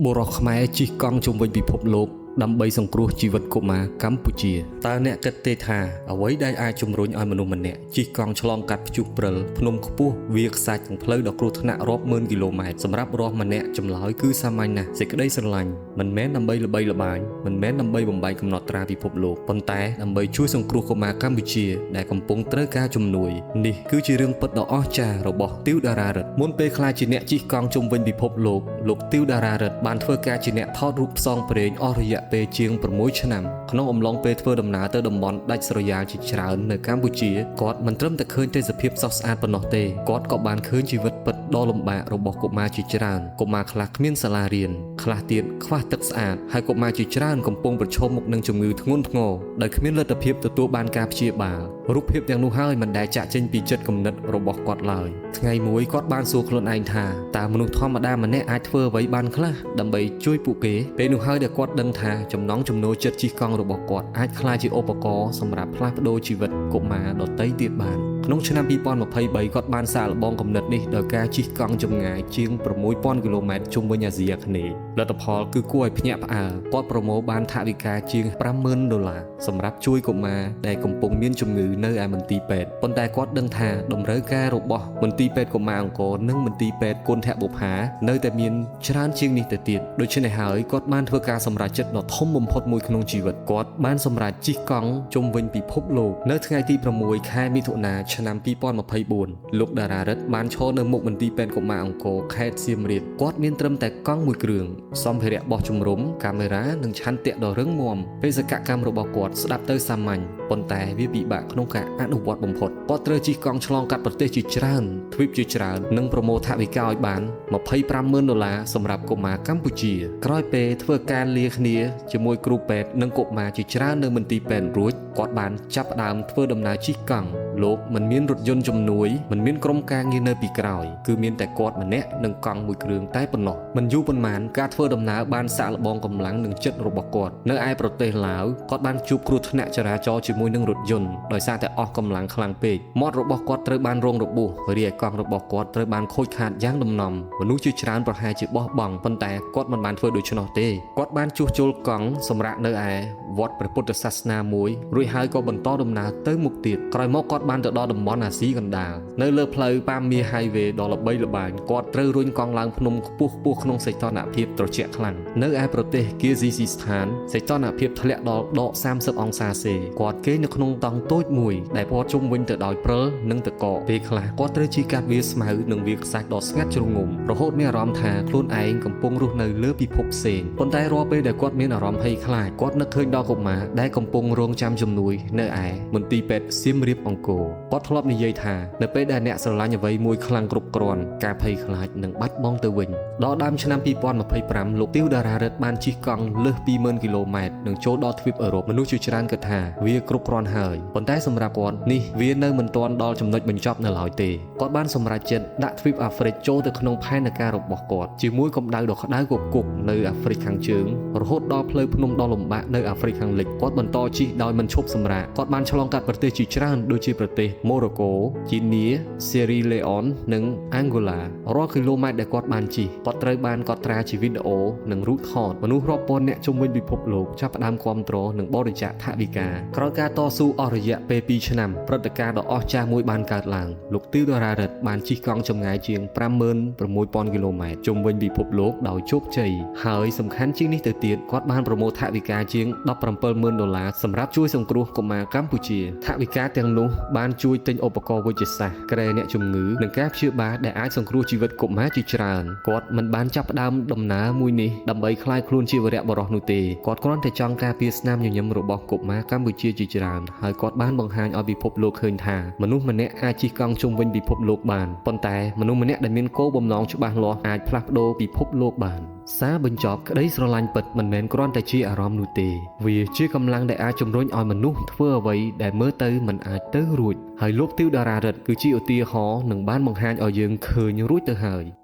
បុរសខ្មែរជិះកង់ជុំវិញពិភពលោកដើម្បីសង្គ្រោះជីវិតកុមារកម្ពុជាតើអ្នកគិតទេថាអ្វីដែលអាចជំរុញឲ្យមនុស្សម្នាក់ជិះកង់ឆ្លងកាត់ព្យុះព្រិលភ្នំខ្ពស់វាលខ្សាច់និងផ្លូវដ៏គ្រោះថ្នាក់រាប់ម៉ឺនគីឡូម៉ែត្រសម្រាប់រស់ម្នាក់ចម្លើយគឺសាមញ្ញណាស់សេចក្តីស្រឡាញ់មិនមែនដើម្បីល្បីល្បាញមិនមែនដើម្បីបំបែកកំណត់ត្រាពិភពលោកប៉ុន្តែដើម្បីជួយសង្គ្រោះកុមារកម្ពុជាដែលកំពុងត្រូវការជំនួយនេះគឺជារឿងពិតដ៏អស្ចារ្យរបស់ទីវតារារិទ្ធមុនពេលក្លាយជាអ្នកជិះកង់ជុំវិញពិភពលោកលោកទីវតារារិទ្ធបានធ្វើការជាអ្នកថតរូបផ្សងព្រេងអស់រយៈពេលជាង6ឆ្នាំក្នុងអំឡុងពេលធ្វើដំណើរទៅតំបន់ដាច់ស្រយាលជាច្រើននៅកម្ពុជាគាត់មិនត្រឹមតែឃើញទេសភាពស្រស់ស្អាតប៉ុណ្ណោះទេគាត់ក៏បានឃើញជីវិតពិតដ៏លំបាករបស់កុមារជាច្រើនកុមារខ្លះគ្មានសាលារៀនខ្លះទៀតខ្វះទឹកស្អាតហើយកុមារជាច្រើនកំពុងប្រឈមមុខនឹងជំងឺធ្ងន់ធ្ងរដោយគ្មានលទ្ធភាពទទួលបានការព្យាបាលរូបភាពទាំងនោះហើយមិនដែលចាក់ចេញពីចិត្តគំនិតរបស់គាត់ឡើយថ្ងៃមួយគាត់បានសួរខ្លួនឯងថាតើមនុស្សធម្មតាម្នាក់អាចធ្វើអ្វីបានខ្លះដើម្បីជួយពួកគេពេលនោះហើយដែលគាត់ដឹងថាចំណង់ចំណូលចិត្តជិះកង់របស់គាត់អាចក្លាយជាឧបករណ៍សម្រាប់ផ្លាស់ប្ដូរជីវិតកុមារដទៃទៀតបានក្នុងឆ្នាំ2023គាត់បានសាកល្បងគំនិតនេះដោយការជិះកង់ចម្ងាយជាង6000គីឡូម៉ែត្រជុំវិញអាស៊ីអាគ្នេយ៍លទ្ធផលគឺគួរឲ្យភ្ញាក់ផ្អើលគាត់ប្រមូលបានថវិកាជាង50000ដុល្លារសម្រាប់ជួយកុមារដែលកំពុងមានជំងឺនៅឯមន្ទីរពេទ្យប៉ុន្តែគាត់ដឹងថាតម្រូវការរបស់មន្ទីរពេទ្យកុមារអង្គរនិងមន្ទីរពេទ្យគន្ធបុប្ផានៅតែមានច្រើនជាងនេះទៅទៀតដូច្នេះហើយគាត់បានធ្វើការសម្រេចចិត្តដ៏ធំបំផុតមួយក្នុងជីវិតគាត់បានសម្រេចជិះកង់ជុំវិញពិភពលោកនៅថ្ងៃទី6ខែមិថុនាឆ្នាំ2024លោកតារារិទ្ធបានឈរនៅមុខមន្ទីរពេទ្យកុមារអង្គរខេត្តសៀមរាបគាត់មានត្រឹមតែកង់មួយគ្រឿងសម្ភារៈបោះជំរំកាមេរ៉ានិងឆន្ទៈដ៏រឹងមាំបេសកកម្មរបស់គាត់ស្ដាប់ទៅសាមញ្ញប៉ុន្តែវាពិបាកក្នុងការអនុវត្តបំផុតគាត់ត្រូវជិះកង់ឆ្លងកាត់ប្រទេសជាច្រើនទ្វីបជាច្រើននិងប្រមូលថវិកាឲ្យបាន250,000ដុល្លារសម្រាប់កុមារកម្ពុជាក្រោយពេលធ្វើការលាគ្នាជាមួយគ្រូពេទ្យនិងកុមារជាច្រើននៅមន្ទីរពេទ្យរួចគាត់បានចាប់ផ្ដើមធ្វើដំណើរជិះកង់លោកមិនមានរថយន្តជំនួយមិនមានក្រុមការងារនៅពីក្រោយគឺមានតែគាត់ម្នាក់និងកង់មួយគ្រឿងតែប៉ុណ្ណោះមិនយូរប៉ុន្មានការធ្វើដំណើរបានសាកល្បងកម្លាំងនិងចិត្តរបស់គាត់នៅឯប្រទេសឡាវគាត់បានជួបគ្រោះថ្នាក់ចរាចរណ៍ជាមួយនឹងរថយន្តដោយសារតែអស់កម្លាំងខ្លាំងពេកមាត់របស់គាត់ត្រូវបានរងរបួសរីឯកង់របស់គាត់ត្រូវបានខូចខាតយ៉ាងដំណំមនុស្សជាច្រើនប្រហែលជាបោះបង់ប៉ុន្តែគាត់មិនបានធ្វើដូច្នោះទេគាត់បានជួសជុលកង់សម្រាប់នៅឯវត្តព្រះពុទ្ធសាសនាមួយរួចហើយក៏បន្តដំណើរទៅមុខទៀតក្រោយមកគាត់បានទៅដល់តំបន់អាស៊ីកណ្ដាលនៅលើផ្លូវប៉ាមៀ Highway ដ៏ល្បីល្បាញគាត់ត្រូវរុញកង់ឡើងភ្នំខ្ពស់ខ្ពស់ក្នុងសីតុណ្ហភាពត្រជាក់ខ្លាំងនៅឯប្រទេសគៀស៊ីស៊ីស្ថានសីតុណ្ហភាពធ្លាក់ដល់ដក30អង្សាសេគាត់គេងនៅក្នុងតង់តូចមួយដែលព័ទ្ធជុំវិញទៅដោយព្រិលនិងទឹកកកពេលខ្លះគាត់ត្រូវជិះកាត់វាលស្មៅនិងវាលខ្សាច់ដ៏ស្ងាត់ជ្រងំរហូតមានអារម្មណ៍ថាខ្លួនឯងកំពុងរស់នៅលើពិភពផ្សេងប៉ុន្តែរាល់ពេលដែលគាត់មានអារម្មណ៍ភ័យខ្លាចគាត់នឹកឃើញដល់កុមារដែលកំពុងរងចាំជំនួយនៅឯមន្ទីរពេទ្យសៀមរាបអង្គរគាត់ធ្លាប់និយាយថានៅពេលដែលអ្នកស្រឡាញ់អ្វីមួយខ្លាំងគ្រប់គ្រាន់ការភ័យខ្លាចនឹងបាត់បង់ទៅវិញដល់ដើមឆ្នាំ2025លោកទីវតារារិទ្ធបានជិះកង់លើស20000គីឡូម៉ែត្រនិងចូលដល់ទ្វីបអឺរ៉ុបមនុស្សជាច្រើនគិតថាវាគ្រប់គ្រាន់ហើយប៉ុន្តែសម្រាប់គាត់នេះវានៅមិនទាន់ដល់ចំណុចបញ្ចប់នៅឡើយទេគាត់បានសម្រេចចិត្តដាក់ទ្វីបអាហ្វ្រិកចូលទៅក្នុងផែនការរបស់គាត់ជាមួយកម្ដៅដ៏ក្ដៅគគុកនៅអាហ្វ្រិកខាងជើងរហូតដល់ផ្លូវភ្នំដ៏លំបាកនៅអាហ្វ្រិកខាងលិចគាត់បន្តជិះដោយមិនឈប់សម្រាកគាត់បានឆ្លងកាត់ប្រទេសជាច្រើនដូចជាប្រទេសម៉ូរ៉ូកូជីនីសេរីឡេអននិងអាំងហ្គូឡារាល់គីឡូម៉ែត្រដែលគាត់បានជិះគាត់ត្រូវបានកត់ត្រាជាវីដេអូនិងរូបថតមនុស្សរាប់ពាន់នាក់ជុំវិញពិភពលោកចាប់ផ្ដើមគាំទ្រនិងបរិច្ចាគថវិកាក្រោយការតស៊ូអស់រយៈពេល2ឆ្នាំព្រឹត្តិការណ៍ដ៏អស្ចារ្យមួយបានកើតឡើងលោកទីវតារារិទ្ធបានជិះកង់ចម្ងាយជាង56000គីឡូម៉ែត្រជុំវិញពិភពលោកដោយជោគជ័យហើយសំខាន់ជាងនេះទៅទៀតគាត់បានប្រមូលថវិកាជាង170,000ដុល្លារសម្រាប់ជួយសង្គ្រោះកុមារកម្ពុជាថវិកាទាំងនោះបានជួយទិញឧបករណ៍វេជ្ជសាស្ត្រគ្រែអ្នកជំងឺនិងការព្យាបាលដែលអាចសង្គ្រោះជីវិតកុមារជាច្រើនគាត់មិនបានចាប់ផ្ដើមដំណើរមួយនេះដើម្បីក្លាយខ្លួនជាវីរៈបុរសនោះទេគាត់គ្រាន់តែចង់ការពារស្នាមញញឹមរបស់កុមារកម្ពុជាជាច្រើនហើយគាត់បានបង្ហាញឲ្យពិភពលោកឃើញថាមនុស្សម្នាក់អាចជិះកង់ជុំវិញពិភពលោកបានប៉ុន្តែមនុស្សម្នាក់ដែលមានគោលបំណងច្បាស់លាស់អាចផ្លាស់ប្ដូរពិភពលោកបានសារបញ្ចប់ក្តីស្រឡាញ់ពិតមិនមែនគ្រាន់តែជាអារម្មណ៍នោះទេវាជាកម្លាំងដែលអាចជំរុញឲ្យមនុស្សធ្វើអ្វីដែលមើលទៅមិនអាចទៅរួចហើយលោកទីវតារារិទ្ធគឺជាឧទាហរណ៍និងបានបង្ហាញឲ្យយើងឃើញរួចទៅហើយ។